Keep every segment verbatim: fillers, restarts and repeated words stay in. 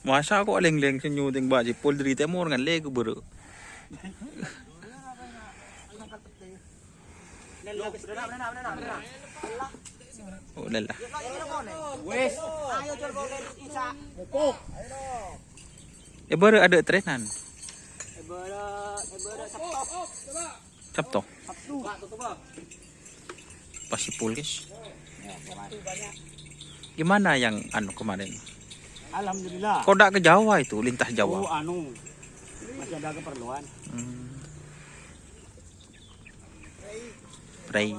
Masa kok lèng-lèng sè nyuting Mbak Jipul dari timur kan lè keburu. Oh, lala. Wes. Ayo, Jol, Bol, Isa. Mupuk. Eh, baru ada trenan. Eh, baru, eh, baru Sabtu. Sabtu. Sabtu. Pas si Pul, guys. Ya, kemarin. Gimana yang anu kemarin? Alhamdulillah. Kok ndak ke Jawa itu, lintas Jawa? Oh, anu. Masih ada keperluan. Hmm. Pray.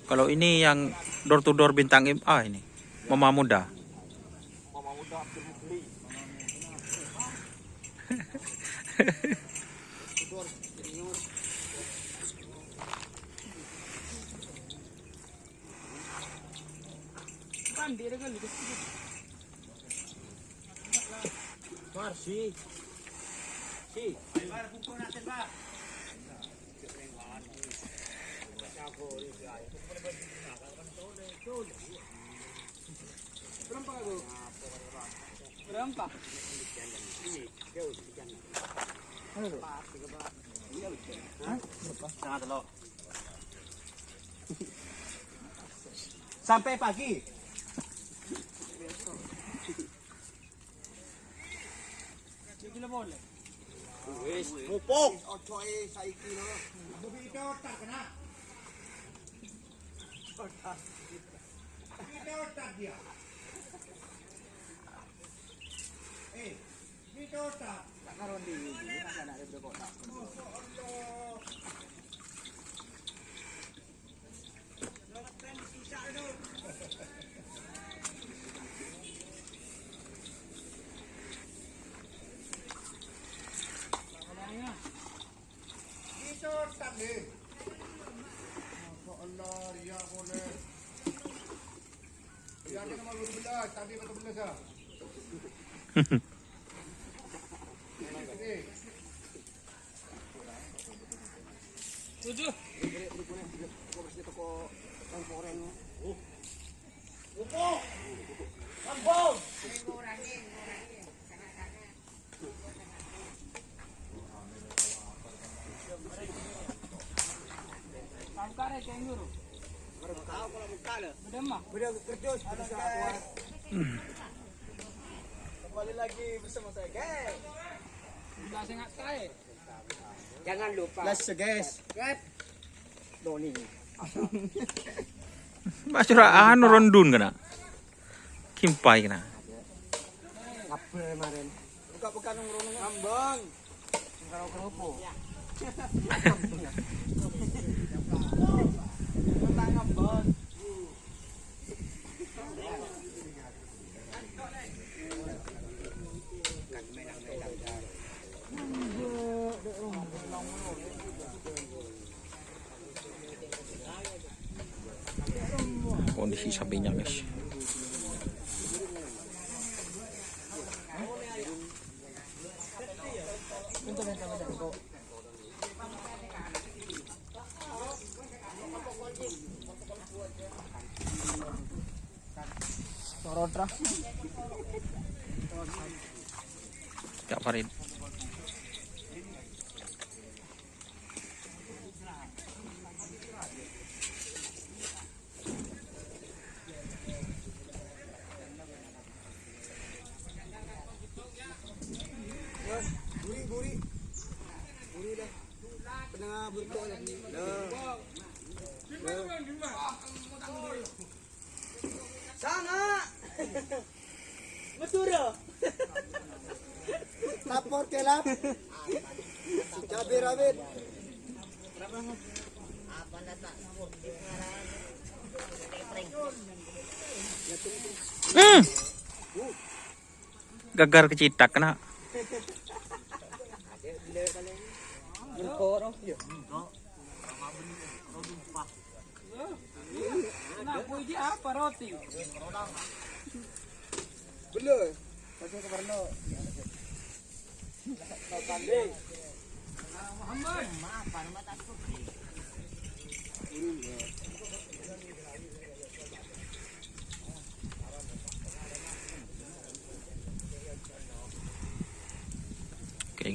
Kalau ini yang door to door bintang M A ini, Mama Muda. Marsi. Si. Berapa? Hah? Setengah telok. Sampai pagi. Wis, mupuk. Ojo, eh, saiki, no. Kita otak, kena. Kita otak dia. Eh, kita otak. Tak karuan di, di, tak ada, ada berapa otak. Tujuh. Kembali lagi bersama saya, guys. Enggak, saya nggak tahu. Jangan lupa. Let's go, guys. Doni. Mas, ora anu rondun kena. Kimpai kena. Ngabel kemarin. Buka-buka nong rono ngambang. Karo keropo. Kena ngambang. Kondisi sapinya, guys. Torot, Ra. Cak Farid. Buri, buri. Buri deh. Pernah buruk ya? Loh. Loh. Sana. Mesura. Lapor kelap. Cabe rawit. Hmm. Gagar kecitak kena. Nah, puji apa roti? Belum. Masih ke Parno. Muhammad. Apa nama takut?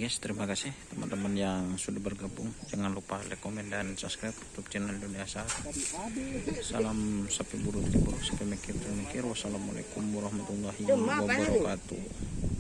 Guys, terima kasih teman-teman yang sudah bergabung. Jangan lupa like, komen, dan subscribe YouTube channel Dunia Sar. Salam sapi buru triburu, sapi mikir mikir. Wassalamualaikum warahmatullahi wabarakatuh.